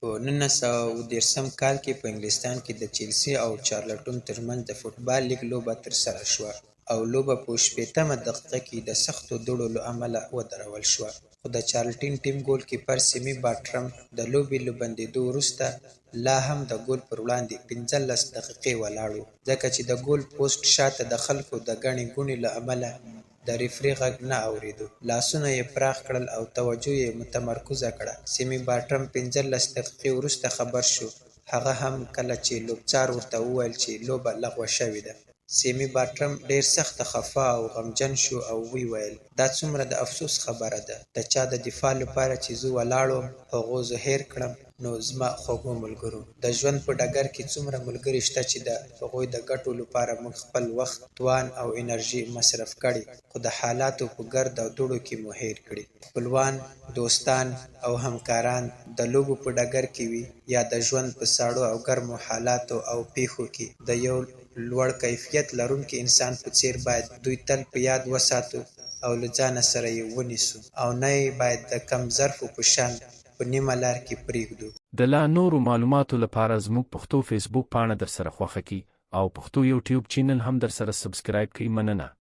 په 1930 کال کې په انګلستان کې د چلسي او چارلټون ترمنځ د فوټبال لیګ لوبه ترسره شوه او لوبه په شپیتمه دقیقه کې د سختو دوړو له امله ودرول شوه. خو د چارلټن ټیم ګول کیپر سیمي بارټرم د لوبې له بندیدو وروسته لا هم د ګول پر وړاندې 15 دقیقې ولاړ و، ځکه چې د ګول پوسټ شاته د خلکو د ګڼې ګوڼې له امله د ریفري غږ نه اوریدو. لاسونه یې پراخ کړل او توجه یې متمرکزه کړه. سیمي بارټرم 15 دقیقې وروسته خبر شو، هغه هم کله چې لوبڅار ورته وویل چې لوبه لغوه شوې ده. سیمي بارټرم ډېر سخت خفه او غمجن شو او ویې ویل، دا څومره د افسوس خبره ده، د چا د دفاع لپاره چې زه ولاړ وم، هغو زه هېر کړم. نو زما خوږو ملګرو! د ژوند په ډګر کې څومره ملګري شته چې د هغوی د ګټو لپاره موږ خپل وخت، توان او انرژي مصرف کړې، خو د حالاتو په ګرد او دوړو کې مو هېر کړي. خپلوان، دوستان او همکاران د لوبو په ډګر کې وي یا د ژوند په سړو او ګرمو حالاتو او پېښو کې، د یو لوړ کیفیت لرونکي انسان په څېر باید دوی تل په یاد وساتو او له ځانه سره یې ونیسو او نه یې باید د کم ظرفو په شان په نیمه لار کې پرېږدو. د لا نورو معلوماتو لپاره زموږ پښتو فیسبوک پاڼه درسره خوښه کی او پښتو یوټیوب چینل هم درسره سبسکرایب کړئ مننه.